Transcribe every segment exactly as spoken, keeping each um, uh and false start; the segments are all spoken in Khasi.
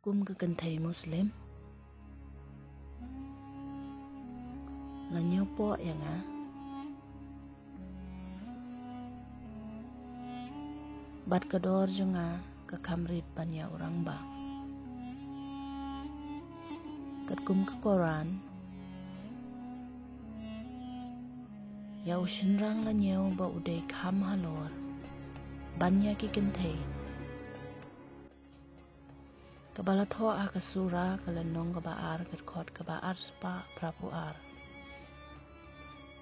Kum ka kynthei Muslim, la ñiewpoh ïa nga, bad ka dor jong nga ka kham rit ban ïa u rangbah. Katkum ka Koran, ïa u shynrang la ñiew ba u dei kham halor ban ïa ki kynthei. Kaba la thoh ha ka Sura ka lynnong kaba ar, ka dkhot kaba arspah phraphew ar.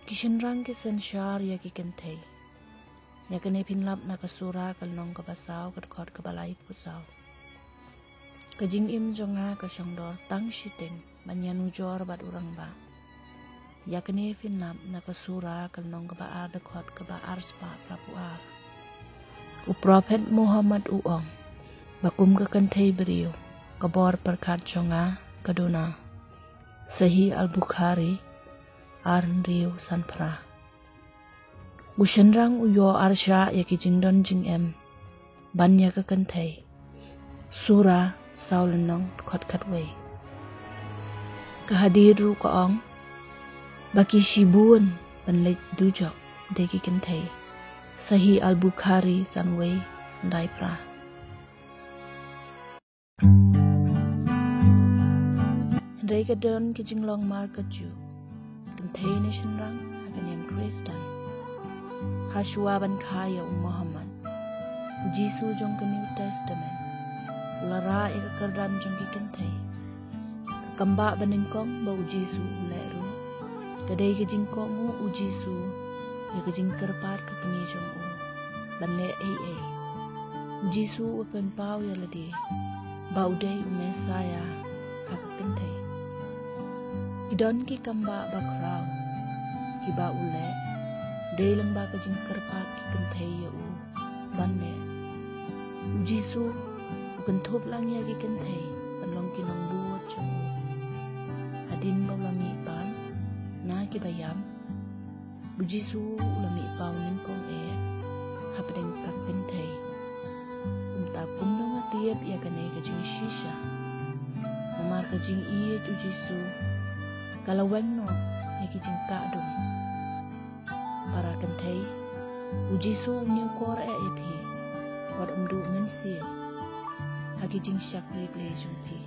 Ki shynrang ki synshar ïa ki kynthei. Ïa kane phin lap na ka Sura ka lynnong kaba saw, ka dkhot kaba laiphew saw. Ka jingim jong nga ka shongdor tang shiteng ban ïanujor bad u rangbah. Ïa kane phin lap na ka Sura ka lynnong kaba ar, dkhot kaba arspah phraphew ar. U Prophet Muhammad u ong ba kum ka kynthei briew, ka bor pyrkhat jong nga ka duna. Sahih Al-Bukhari, ar hynriew san phra. U shynrang u ïoh arshah ïa ki jingdon jingem ban ïa ka kynthei. Sura saw lynnong, dkhot khatwei. Ka hadith ruh ka ong ba ki shibun ban leit dujok dei ki kynthei. Sahih Al-Bukhari sanwei khyndai phra. Hynrei ka don ki jinglong markatjuh, kynthei ne shynrang ha ka niam Khristan. Hashwa ban kha ïa u Muhammad, u Jisu jong ka New Testament u la rah ïa ka kyrdan jong ki kynthei. Ka kambah ba nyngkong ba u Jisu u leh ruh ka dei ka jingkohnguh u Jisu ïa ka jingkyrpad ka kmie jong u ban leh ei ei. U Jisu u pynpaw ïa lade ba u dei u Messaïah ha ka kynthei. Ki don ki kambah bakhraw kiba u leh dei lyngba ka jingkyrpad ki kynthei ïa u ban leh. U Jisu u kynthup lang ïa ki kynthei ban long ki nongbud jong u. Hadien ba u la mih pan na kiba ïap, u Jisu u la mih paw nyngkong eh hapdeng ka kynthei. Kumta kumno nga tip ïa kane ka jingshisha? Namar ka jingïeit u Jisu ka la weng noh ïa ki jingkah dum. Para kynthei, u Jisu u ñiewkor eh ïa phi, wat ym duh mynsiem ha ki jingshakri Blei jong phi.